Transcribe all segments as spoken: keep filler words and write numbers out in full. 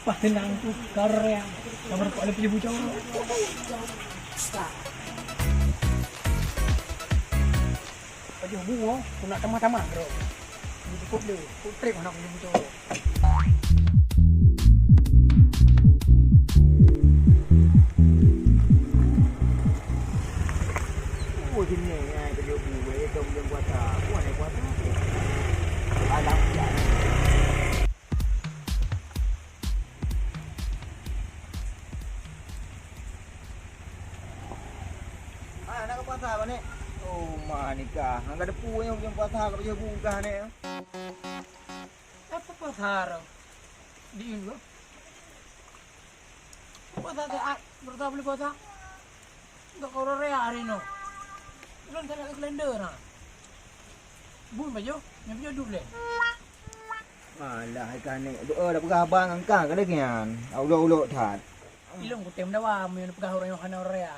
Bah, tenang tu, Korea. Sabar, kok ada pijak bucau. Pajoh bu, oh, keuneuk tamah-tamah, bro. Ini cukup deh, cukup trip anak pajoh bucau. Oh, sini, ya, pajoh bu, eh, kau belum puasa. Bukan, eh, puasa tu. Alah, ya. Ah, nak ke puasa, Bang Nek? Oh, ma nikah. Hang ka depu nyang puasa, ka pajoh bu kah, Nek? Apa puasa, Ro? Di Indo. Puasa ke, ah, berapa beli puasa? Enggak kau raya hari no. Belum tak ada kalender, nah. Bun pajoh, nyang pajoh dup leh. Alah, hai kah Nek. Doa dah peugah abang ngon kah ka lagèe nyan. Ulok-ulok that. Ilôn kutem dawa meunyoe peugah ureueng nyoe hana raya.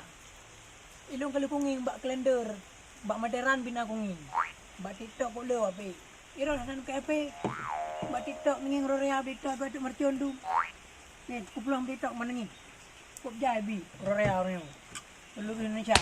Ilôn ka lheueh kungieng bak kalender, bak materan bina kungieng. Bak TikTok kok le ape. Ilôn hana nuke ape. Bak TikTok ngieng raya TikTok bak mercon dum. Ni, kupulong TikTok mana ni? Kop jai bi raya ureueng nyoe. Seluruh Indonesia.